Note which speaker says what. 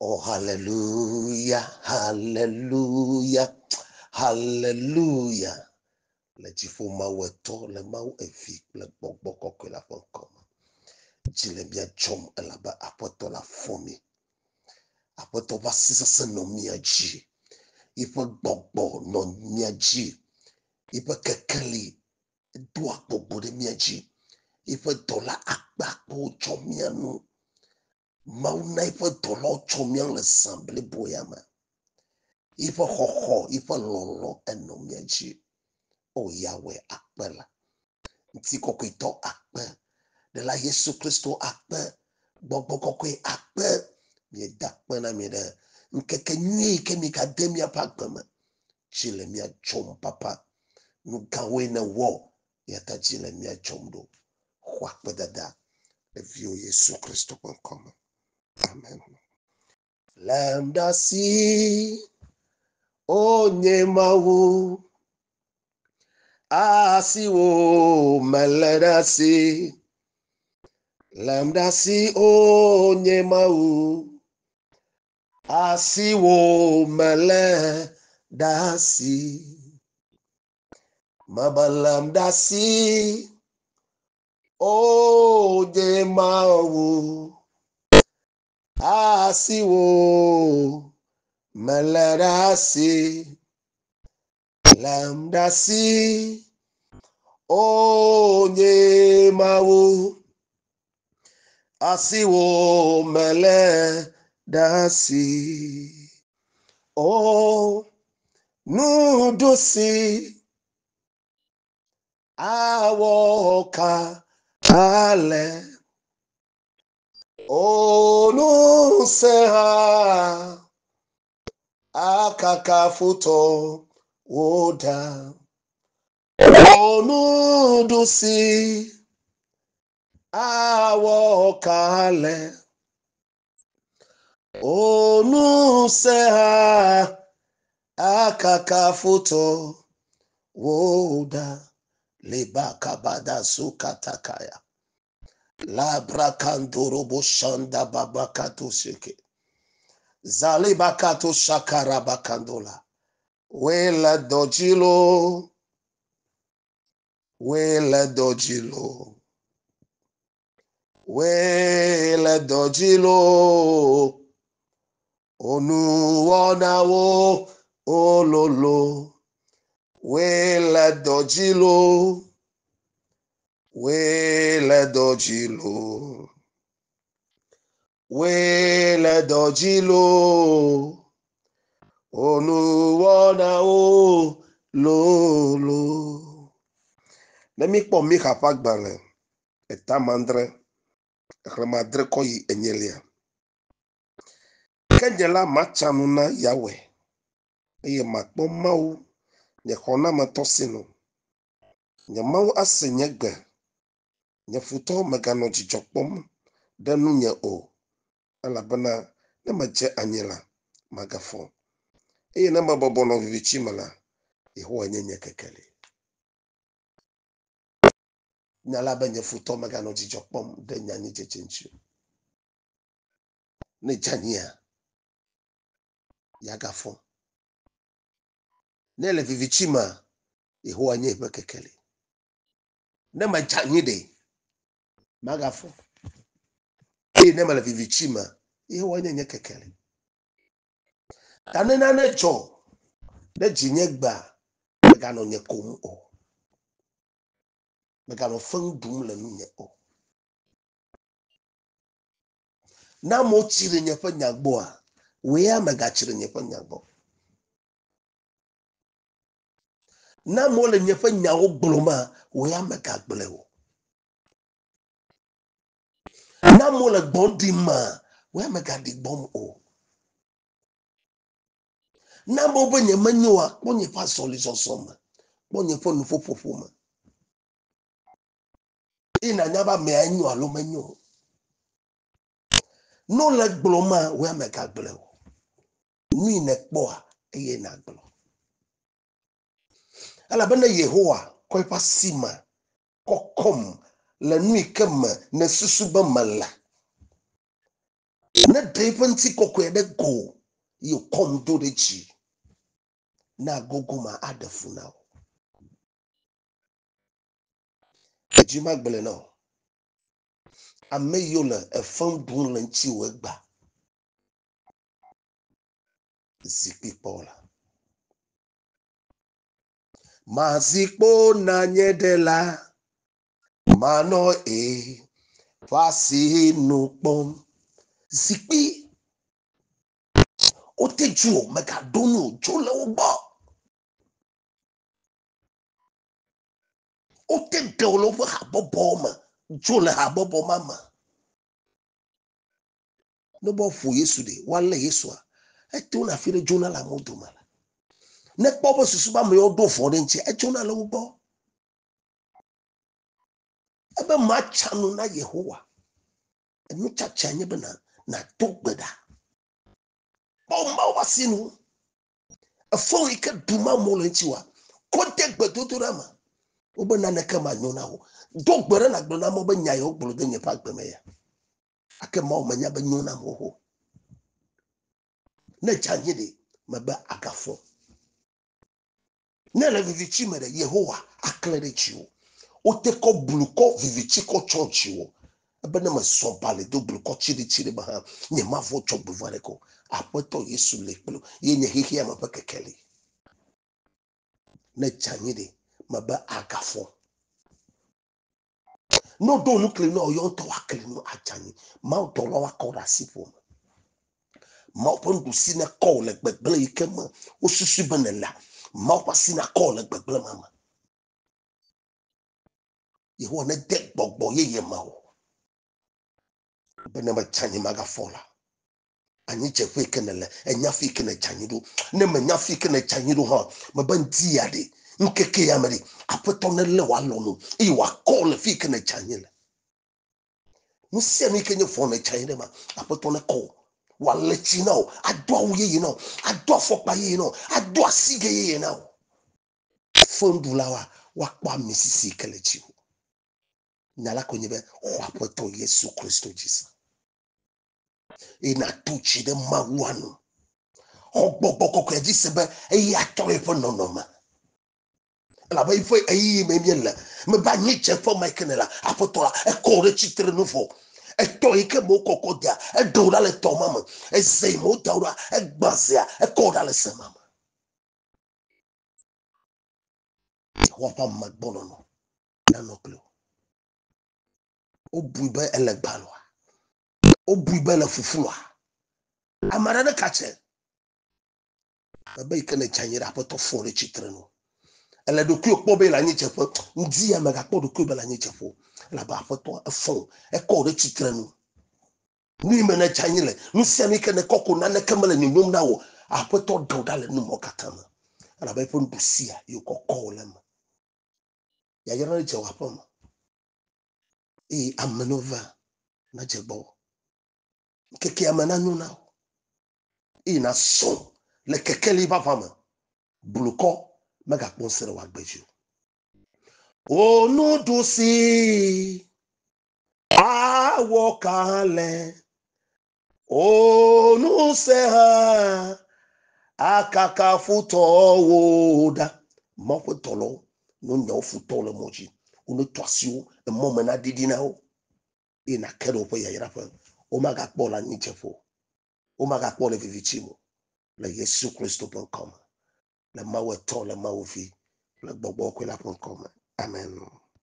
Speaker 1: Oh, hallelujah, hallelujah, hallelujah. Le dziƒo Mawu etɔ, le Mawu evi kple gbɔgbɔ kɔkɔe la ƒe ŋkɔ me. Dzi le mía dzɔm elabe Aƒetɔ la fɔ mí. Aƒetɔ ƒe asi sesẽ nɔ mía dzi. Yiƒe gbɔgbɔ nɔ mía dzi. Yiƒe kekeli doa gbɔgbɔ ɖe mía dzi. Yiƒe dɔla akpeakpewo tsɔ mía nu. Mawu na yiƒe dɔlawo tsɔ mía nu le zã blibo ya me. Yiƒe xɔxɔ, yiƒe lɔlɔ̃ enɔ mía dzi. O Yahweh akpe la. Ŋutikɔkɔetɔ akpe. Ɖela Yesu Kristo akpe. Gbɔgbɔ kɔkɔe akpe. Míeda akpe na mi ɖe ŋkeke nyui yi ke migade míaƒe agbe me. Dzi le mía dzɔm papa. Nu gãwoe nèwɔ eya ta dzi le mía dzɔm ɖo. Xɔ akpedada le viwò Yesu Kristo ƒe ŋkɔ me. Amen. Lém ɖe asi, o nye Mawu, asiwò mele ɖe asi. Lém ɖe asi, o nye Mawu, asiwò mele ɖe asi. Mebe lém ɖe asi, o nye Mawu, asiwò mele ɖe asi. Lém ɖe asi, o nye Mawu, asiwò mele ɖe asi. O nuɖusi awɔ ka ale. O nuseha akaka futɔ wo ɖa. O nuɖusi awɔ ka le. O nuseha akaka futɔ wo ɖa. Lebakabada sukatakaya. Labrakandorobo shanda babakato seke. Zalibakato shakarabakandola. Wele dɔdzilo. Wele dɔdzilo. Wele dɔdzilo. Onuwɔnawo ololo. Wele dɔdzilo. Wele dɔdzilo. Wele dɔdzilo. Onuwɔnawo lolo. Ne míkpɔ Mixa ƒe agbalẽ etame adre, xexlẽme adre kɔ yi enyelia. Ke nye la matsa nu na Yahweh eye makpɔ Mawu nye xɔnametɔ sinu. Nye Mawu ase nye gbe. Nye futɔ meganɔ dzidzɔ kpɔm ɖe nunye o elabena ne medze anyi la, magafɔ eye ne mebɔbɔ nɔ viviti me la, Yehowa nye nye kekeli. Nya la be nye futɔ meganɔ dzidzɔ kpɔm ɖe nye anyidzedze ŋuti o. Ne dze anyia, yeagafɔ. Ne le viviti mea, Yehowa nye eƒe kekeli. Ne medze anyi ɖe, magafɔ. Eye ne mele viviti mea, Yehowa nye nye kekeli. Ta ne nane dzɔ ɖe dzinye gbea, meganɔ nye kom o. Meganɔ feŋ ɖum le nunye o. Ne amewo tsri nye ƒe nya gbɔa, wò ya mègatsri nye ƒe nya gbɔ. Ne amewo le nye ƒe nyawo gblɔma, wò ya mègagblɔe o. Ne amewo le gbɔ ɖim ma, wò ya mègaɖi gbɔm o. Ne amewo be nyemenyoa, kpɔ nye ƒe azɔlizɔzɔ me, kpɔ nye ƒe nuƒoƒoƒo me. Eye nànya be amea nyo alo menyo o. Ne wole gblɔm ma, wò ya mègagblɔe o. Nu yi nèkpɔa, eye nàgblɔ. Elabena Yehowa kɔ eƒe asi me kɔkɔm le nu yi ke me nèsusu be mele. Ne ɖe eƒe ŋutikɔkɔe ɖe go ye wòkɔm do ɖe dzi. Ne agogo ma aɖe fu na wò. Edzi magblɔe na wò. Ame yiwo le efem ɖum le ŋutiwò egbea, zikpui kpɔ la. Mazikpo na nye ɖela, manɔ eƒe asinu kpɔm. Zikpui wote dzo megaɖo nu o, dzo le wo gbɔ. Wote ɖe wo le woƒe habɔbɔ me, dzo le habɔbɔ ma me. Ne be woaƒo Yesu ɖe, woalé Yesua, etona afi ɖe dzona le amewo dome. Ne kpɔ be susu be amewo ɖo vɔ̃ ɖe ŋuti, edzona le wo gbɔ. Ebe matsa nu na Yehowa. Enutsatsa nye be nàdo gbe ɖa. Kpɔ Mawu ƒe asinu. Efɔ yi ke ɖum amewo le ŋuti wa, kɔ de gbedodoɖa me. Wobe naneke manyo na wo. Do gbe ɖa nàgblɔ na amewo be nya yi wogblɔ de nye ƒe agbe me ya. Ake Mawu menya be nyo nam xoxo. Ne dze anyi ɖe, mebe agafɔ. Ne le viviti me ɖe, Yehowa aklẽ ɖe dziwò. Wote kɔ blukɔ viviti kɔ tsɔ dziwò. Ebe ne mezɔ bali do blukɔ tsiɖitsiɖi me hã, nyemavɔ̃ dzɔgbevɔ̃e aɖeke o. Aƒetɔ Yesu li kpli wò. Ye nye xexea me ƒe kekeli. Ne dze anyi ɖe, mebe agafɔ. Ne woɖo nu kli na wò, yɔ ŋutɔ woakli nu adze anyi. Mawu dɔla woakɔ ɖe asi ƒome. Mawu ƒe nuɖusi nekɔ wò le gbegblẽ yi ke me wosusui be nèlea. Mawu ƒe asi nakɔ wò le gbegblẽ ma me. Yehowa nede gbɔgbɔ yeye me wò be ne medze anyi magafɔ la. Anyidzeƒe yi ke nèle, ènya fi yi ke nèdze anyi ɖo. Ne mènya fi yi ke nèdze anyi ɖo hã, mebe ŋdi ya ɖe, ŋkeke ya me ɖe, Aƒetɔ nelé wò alɔnu eye wòakɔ wò le fi yi ke nèdze anyi le. Nu sia nu yi ke nye vɔ̃ nèdze anyi ɖe ma, Aƒetɔ nekɔ wò, wòale tsi na wò, ado awu yeye na wò, ado afɔkpa yeye na wò, ado asigɛ yeye na wò. Feŋɖulawoa, woakpɔ ami sisi yi ke le dziwò. Nya la koe nye be, xɔ Aƒetɔ Yesu Kristo dzi se. Eye nàto tsi ɖe Mawua nu. Xɔ gbɔgbɔ kɔkɔea dzi se be eya trɔ eƒe nɔnɔme. Elabe eƒe ɣeyiɣi me míele. Mebe anyidzeƒe ma yi ke nèle, Aƒetɔ la, ekɔ wò ɖe tsitre nu vɔ. Etɔ yi ke me wokɔkɔ dea, eɖe wò ɖa le tɔ ma me. Eze yi me woda wò ɖoa, egbã zea, ekɔ wò ɖa le ze ma me. Yehowa ƒe amegbɔnɔnɔ nanɔ kpli wò. Wobui be ele gbaloa. Wobui be ele fuflua. Ame aɖe ne katse. Ebe yi ke nèdze anyi ɖe aƒetɔ fɔ ɖe tsitre nu. Ele ɖokuiwò kpɔ be le anyidzeƒe. Ŋdi ya mègakpɔ ɖokuiwò be le anyidzeƒe o. Elabe aƒetɔ efɔ wò, ekɔ wò ɖe tsitre nu. Nu yi me nèdze anyi le, nu sia nu yi ke nèkɔ ko naneke mele nyonyom na wò. Aƒetɔ ɖe wò ɖa le nu mawo katã me. Elabe eƒe nuɖusia ye wòkɔkɔ wò le eme. Yayra nedze wò aƒe me. Eye amenuveve nadze gbɔwò. Ŋkekea me nanyo na wò eye nàsɔ le kekeli vavã me. Blukɔ megakpɔ ŋusẽ ɖe wò agbe dzi o. Wò nuɖusi awɔ kalẽ, wò ŋusẽ hã akaka futɔwo ɖa. Mawu ƒe dɔlawo ne wonya wo futɔwo le mɔ dzi, wonetɔ asi wo emɔ me naɖiɖi na wo eye nàke ɖe woƒe yayraƒe. Womagakpɔ le anyidzeƒe o, womagakpɔ le viviti me o. Le Yesu Kristo ƒe ŋkɔ me, le Mawu Etɔ, le Mawu Vi kple Gbɔgbɔ Kɔkɔe la ƒe ŋkɔ me. Amen.